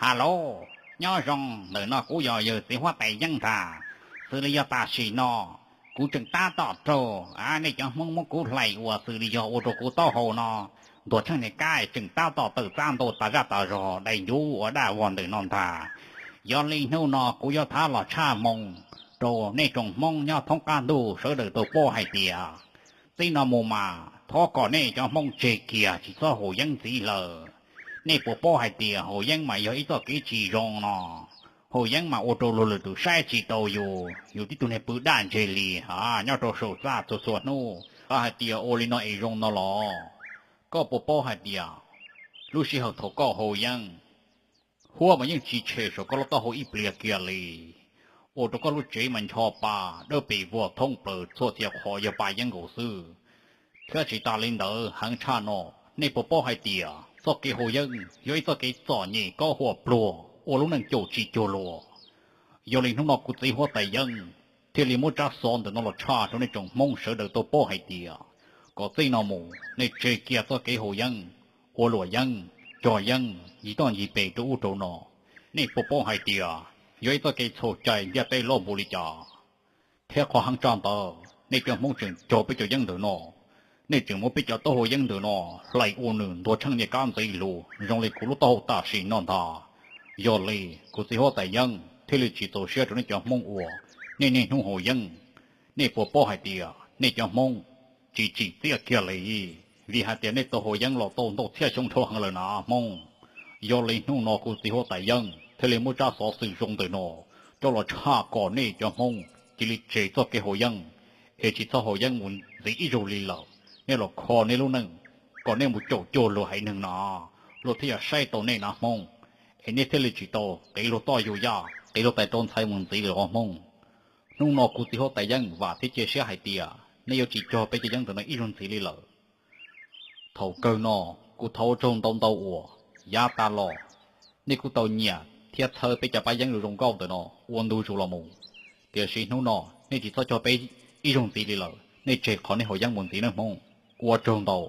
Hello, nyob zoo, ntawm no kuv yog yawg txiv huab tais Yeeb ntag. Xws li yog tam sim no kuv tseem tab tom raug nej cov Hmoob muab kuv hlais uas xws li yog ua rau kuv taub hau no ntuag tsheej niag kab, tseem tab tom tawm txab ntau tas zaj tas zog dai ncuv ua daj vog ntawm no ntag. Yog li hnub no kuv yuav thab los tshaj hmoo rau nej tsoom Hmoob nyob thoob qab ntuj sawv daws tau paub hais tias txij no mus mas thov kom nej cov Hmoob tseg kiag tsis txhob haus yeeb ntxiv lawm. Nej puas paub hais tias haus yeeb mas yog ib txoj kev tsis zoo no? Haus yeeb mas ua rau luag lwm tus saib tsis taus yus, yus tib tug niag pw daj ntseg li nyob rau saum txaj txhua txhua hnub. Koj hais tias ua li no es zoo no los? Koj puas paub hais tias lub sij hawm thaum koj haus yeeb, huab mas yeej tsis tshem saum koj lub taub hau ib pliag kiag li, ua rau koj lub tsev mas ncho pa dawb pes vuag thoob plaws txhua txhia qhov yog pa yeeb nkaus xwb. Thiab tsis tas li ntawd, heev tshaj no, nej puas paub hais tias txoj kev haus yeeb yog ib txoj kev txom nyem kob huam pluag ua lub neej caum tsis cuag luag? Yog li hnub no kuv txiv huab tais Yeeb thiaj li muab tsab xov ntawm no los tshaj rau nej tsoom Hmoob sawv daws tau paub hais tias kom txij no mus nej tseg kiag txoj kev haus yeeb, ua luam yeeb, cog yeeb ncig toj ncig pes rau ub rau no. Nej puas paub hais tias yog ib txoj kev txhaum cai ntiaj teb loj npaum li cas? Thiab qhov heev tshaj ntawd, nej cov Hmoob tseem cog peb cov yeeb ntawm no, nej tseem muab peb cov taub hau yeeb ntawm no hlais ua nws ntuag tsheej niag kab ntxiv lug zoo li kuv lub taub hau tam sim no ntag. Yog li, kuv txiv huab tais Yeeb thiaj li tsis txaus siab rau nej cov Hmoob uas nej niaj hnub haus yeeb. Nej puas paub hais tias nej cov Hmoob tsis tsim txiaj kiag li, vim hais tias nej tau haus yeeb los tau ntau txhiab xyoo dhau heev lawm na Hmoob. Yog li hnub no kuv txiv huab tais Yeeb thiaj li muab tsab xov xwm zoo ntawm no coj los tshaj kom nej cov Hmoob cia li tseg txoj kev haus yeeb, es tsis txhob haus yeeb mus ntxiv ib zaug li lawm. Nej los kho nej lub neej kom nej mus caum cuag luag haiv neeg no, luag thiaj yuav saib tau nej na Hmoob, es nej thiaj li tsis tau qiv luag toj yug yaj, qiv luag tais rau ntxhais mus ntxiv lawm os Hmoob. Hnub no kuv txiv huab tais Yeeb vam thiab cia siab hais tias nej yuav tsis cog peb cov yeeb ntawm no ib zaug ntxiv li lawm. Thaum kawg no, kuv thov ua tsaug ntau ntau uas yav tas los nej kuj tau nyiam thiab txhawb peb cov pab yeeb zoo zoo nkauj ntawm no ua ntu zus los mus. Tiam sis hnub no nej tsis txhob cog peb ib zaug ntxiv li lawm, nej tseg qhov nej haus yeeb mus ntxiv nawb Hmoob. Ua tsaug ntau.